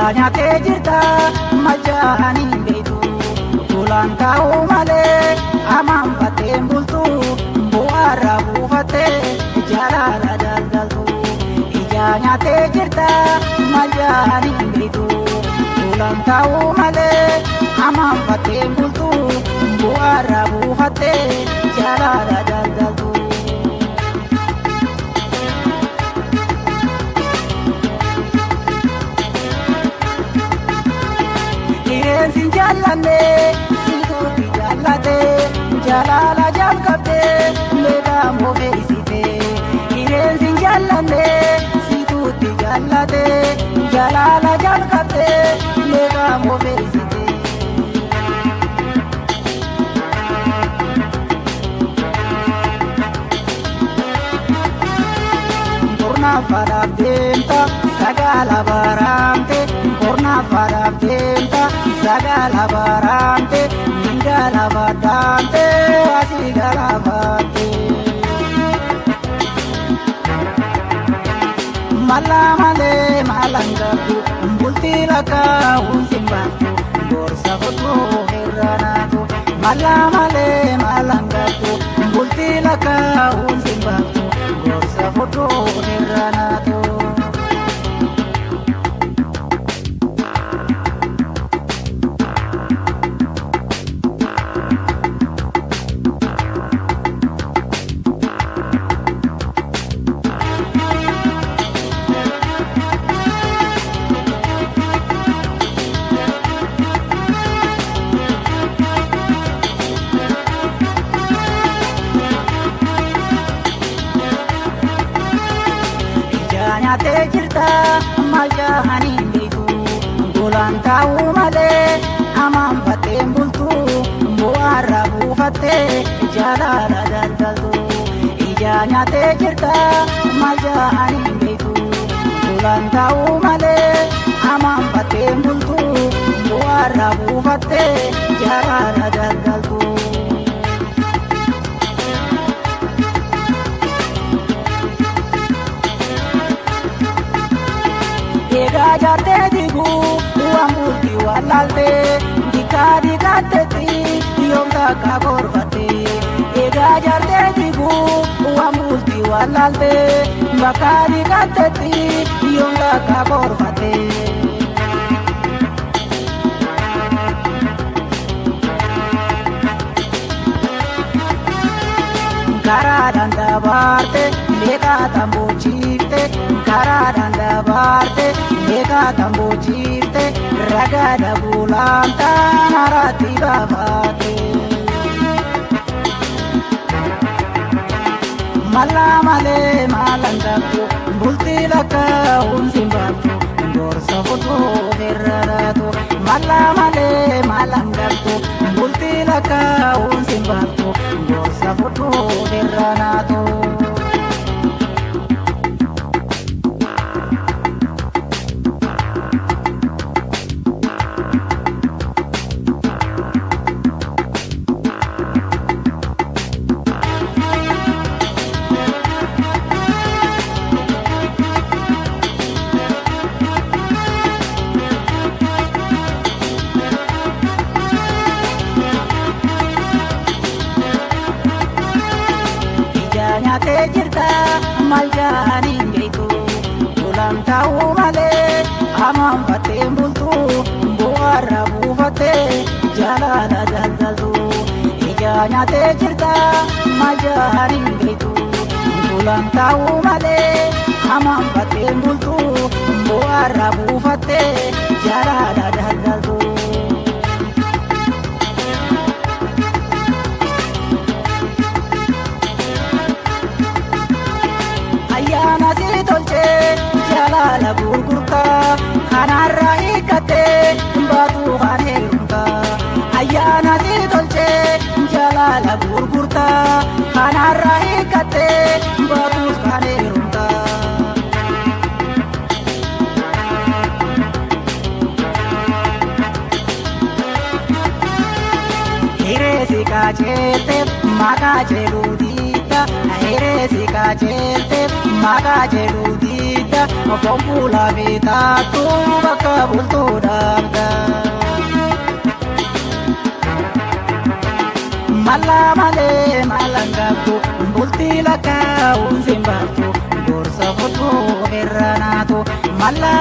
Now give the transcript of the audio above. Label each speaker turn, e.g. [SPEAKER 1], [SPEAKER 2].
[SPEAKER 1] Ija nyaatee jirta majaaniin beektu Tulaan taa'uu malee amaanfattee bultu bu'aarra buufattee jaalala daldaltu. Ija nyaatee jirta majaaniin beektu Tulaan taa'uu malee amaanfattee bultu bu'aarra buufattee jaalala daldaltu. Hireen sin jaallanne situutti jaallate jaalala jalqabde meeqa moofeessite. Hireen sin jaallanne situutti jaallate jaalala jalqabde meeqa moofeessite. Kurnaaffaadhaaf deemta sagaala baraamte kurnaaffaadhaaf deemta sagaala baraamte minjaala baddaamte asii galaafatte. Mala malee maalaan qabdu bultii lakkaa'uun sin baaftu gorsa fudhuu irra naatu. Mala malee maalaan qabdu bultii lakkaa'uun sin baaftu gorsa fudhuu irra naatu. Ija nyaatee jirta maal jaaniin beektu Golaan taa'uu malee amaanfattee bultu bu'aarra buufattee jaalala daldaltu. Ija nyaatee jirta maal jaaniin beektu Golaan taa'uu malee amaanfattee bultu bu'aarra buufattee jaalala daldaltu. Egaa jaartee diguu waan bultii wallaaltee dikkaa dikkaatteetti yoom takka gorfatte. Egaa jaartee diguu waan bultii wallaaltee bakka dikkaatteetti yoom takka gorfatte. Karaadhaan dabaarte meeqaa tambochiifte karaadhaan dabaarte meeqaa tambochiifte ragaadha bulaan haratti baafatte. Mala malee maalaan qabdu bultii lakkaa'uun sin baaftu gorsa fudhuu irra laatu. Mala malee maalaan qabdu bultii lakkaa'uun sin baaftu gorsa fudhuu irra naatu. Ija nyaatee jirta maal jaaniin beektu Tulaan taa'uu malee amaanfattee bultu bu'aarra buufattee jaalala daldaltu. Ija nyaatee jirta maal jaaniin beektu Tulaan taa'uu malee amaanfattee bultu bu'aarra buufattee jaalala daldaltu. Ayyaana si tolchee jaalala gurgurtaa kanarra hiikkattee baatu kan heerumtaa. Ayyaana si tolchee jaalala gurgurtaa kanarra hiikkattee baatus kan heerumtaa. Hiree si kajeelte maqaa jedhu diida. Hiree si kajeelte maqaa jedhu diida. qabda foon fuulaa fi taattu bakka bultuu dhabda. Mala malee malan qabdu bultii lakkaa'uun sin baaftu gorsa fudhuu irra naatu. Mala